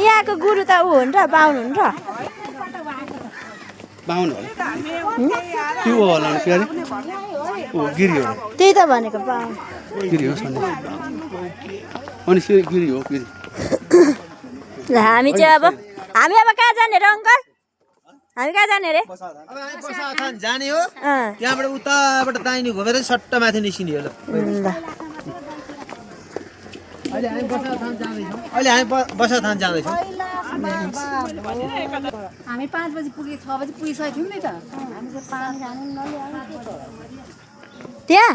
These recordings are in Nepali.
यहाँको गुरु त ऊ हुन्छ बाहुन हुन्छ बाहुन होला त्यो होला के अरे ओ गिरी हो त्यही त भनेको बाहुन गिरी हो सन्ने अनि गिरी हो गिरी ल हामी अब कहाँ जाने र अङ्कल हामी कहाँ जाने रे अब हामी बसाथान जाने हो त्यहाँबाट उताबाट दाहिने घुमेर सट्ट माथि निस्किने हो ल अहिले हामी बसाथान जाँदैछौँ हामी 5 बजे पुगे 6 बजे पुगिसकेको थियौँ नि त त्यहाँ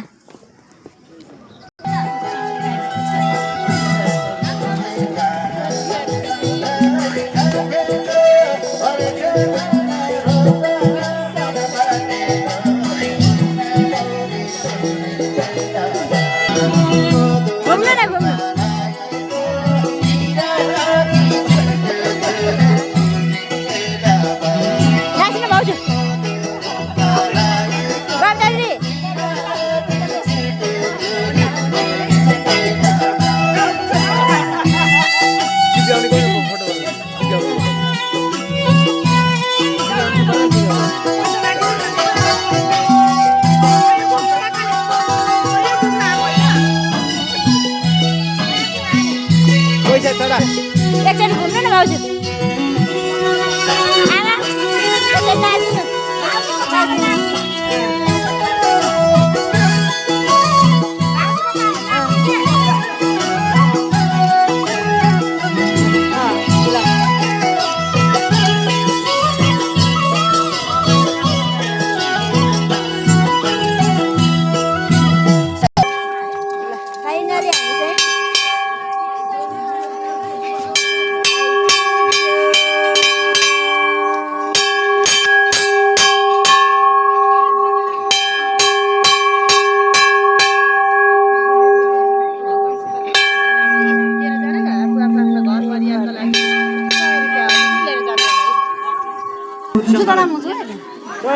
एकचोटि घुम्नु न भाउजू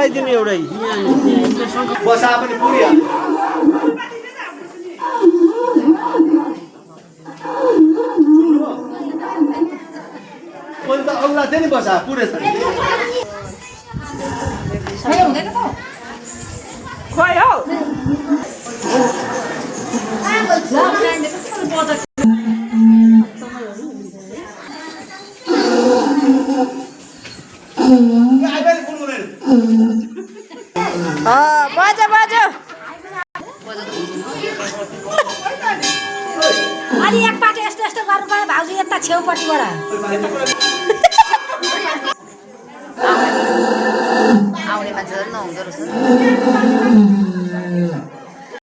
चढाइदिनु एउटै बसा पनि पुगिहाल्छ मैले त अग्ला थिएँ नि बसा पुरै छ खोइ हौ बजा बजा अनि एकपल्ट यस्तो यस्तो गर्नु पर्यो भाउजू यता छेउपट्टिबाट आउने मान्छेहरू नहुँदो रहेछ